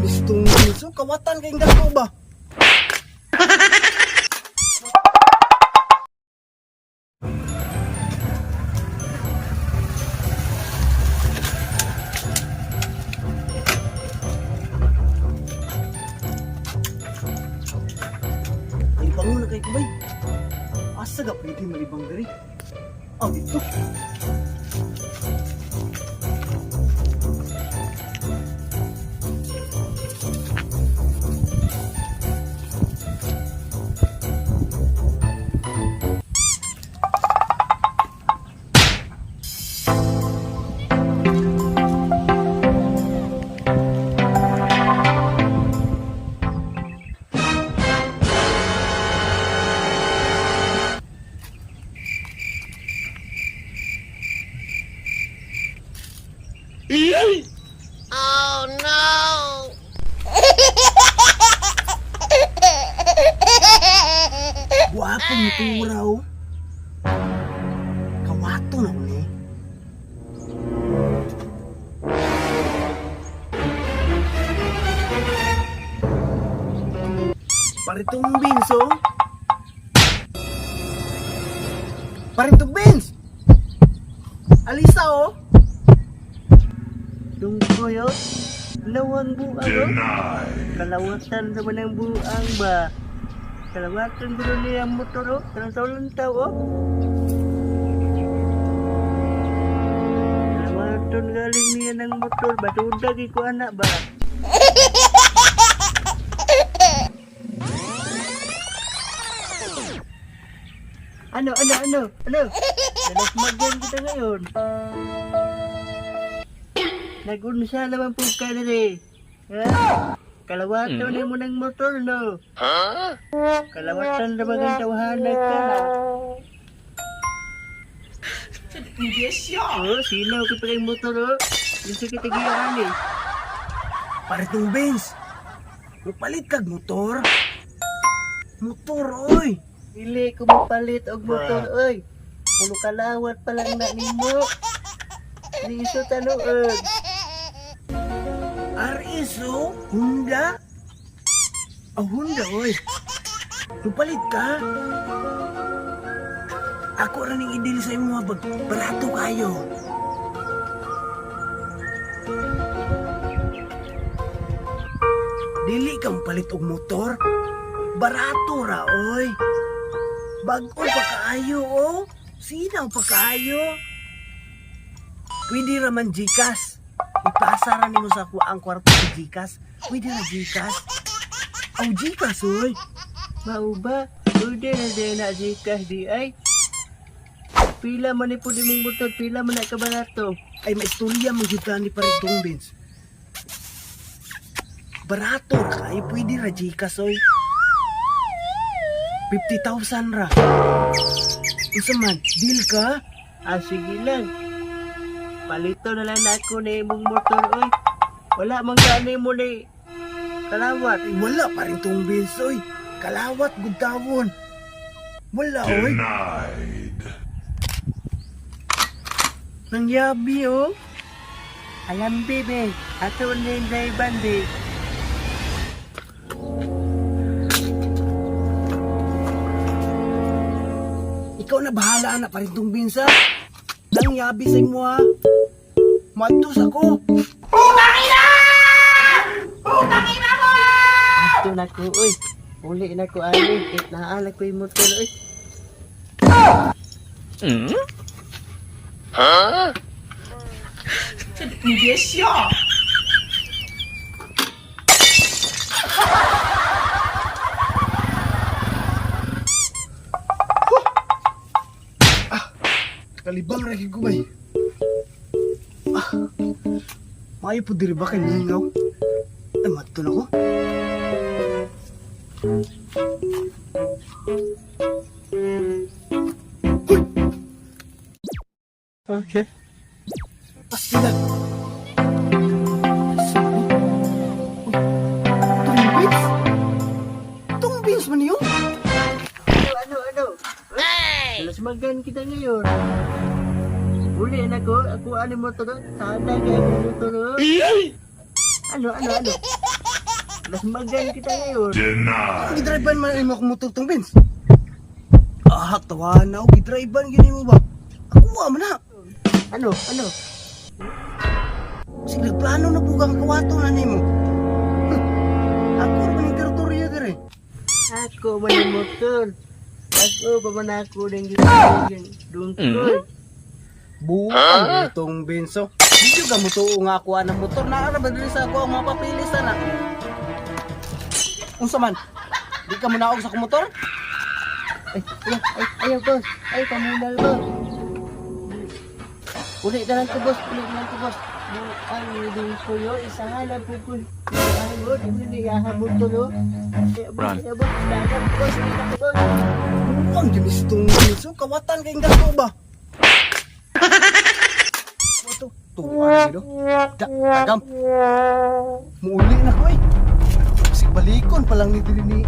Gustong so kawatan kayong dako ba? Ay, bango na kay kubay. Asa ga pwede malibang diri? Ah, dito. Oh no! Guwapo ni tura oh. Kawato na ko ni. Paritong beans oh. Paritong beans. Alisa oh. Dungkoy oh. Lawang buang oh. Kalawatan naman ang buang ba. Kalawatan ko niya ang motor oh. Talantaw-lantaw oh. Kalawatan galing niya ng motor. Batudag ko anak ba. Ano, ano, ano, ano? Dalasmagan kita ngayon. Nagunsa naman po ka na eh. Ha? Kalawatan na mo ng motor, no? Kalawatan naman ang tawahanan ka na. Oh, sino ko pa yung motor, oh? Yung sa kitagian eh. Paritong beans. Mupalit kag motor. Motor oy. Dili ko mapalit og motor, oy. Pulo kalawat pa lang na nimo. Liso tanuod. RSO? Honda? Oh, Honda, oy. Mupalit ka? Ako ra ning idil sa imo bag barato kayo. Dili ka palit og motor. Barato ra, oy. Bag-o pa kaayo, oh. Sinaw pa kaayo. Pwede ra man GCash. Ipasa ra nimo sa ako ang kwarto sa GCash. Pwede ra GCash. Aw GCash oy. Mao ba? Pwede na din na Gcash di ay. Pila man ni pud imong motor, pila man na kabarato. Ay maistorya man gyud ka ni Paritong Benz. Barato ra kaayo, pwede ra GCash oy. 50,000 ra. Unsa man, deal ka? Ah, sige lang. Palito na lang na ako na imong motor, oy. Wala man gani mo ni kalawat. Ay, wala pa rin tong Benz oy. Kalawat gud tawon. Wala oy. Denied. Nangyabi, oh. Alam, bebe. Ato na yung driver, be. Ikaw na bahala na pa rin tong Benz ha. Nangyabi sa imo ha. Madtos ako. Ato na ko, oy. Uli na ko, ani. Kahit naala ko yung motor, oy. Kalibang ra gid ko bay. Ah. Maayo po diri ba kay mingaw? Ay madto na ko. Okay. Pastila. Sabi. Uy, tong beans? Tong beans man yun? Ano, ano, ano? Hey! Magan kita ngayon. Uli na ko. Ako ani motor, oh. Sana kay akong motor, oh. Ano, ano, ano? Lasmagan kita ngayon. Ang gidrivean man nimo akong motor tong Vince. Ah, tawa na, gidrivean gini mo ba? Ako wa man na. Ano? Ano? Sige, plano na bugang kawato na nimo. Ako ra man yung teritoryo dire. Ako man ang motor. Ako pa man ako ng gitawag dungkol. Buang itong Benso. Di ka mo tuo nga ako ng motor. Naara ba diri sa ako ang mga papilis ana? Unsa man? Di ka mo naog sa akong motor? Ay, ay, ay, ayaw, boss. Ay, pamunal, boss. Uli na lang ko, boss. Uli na lang ko, boss. Ang dungkol yo, isahan na po ko. Ay, boss, hindi niya motor, yo. Ay, boss, Run. ay, boss. Dagat, boss. Dagat, boss. Buang gyud itong Benso. Kawatan kay gato ba? Wato, tuwa gid. Da, tagam. Muuli na ko eh. Kasi balikon pa lang ni diri ni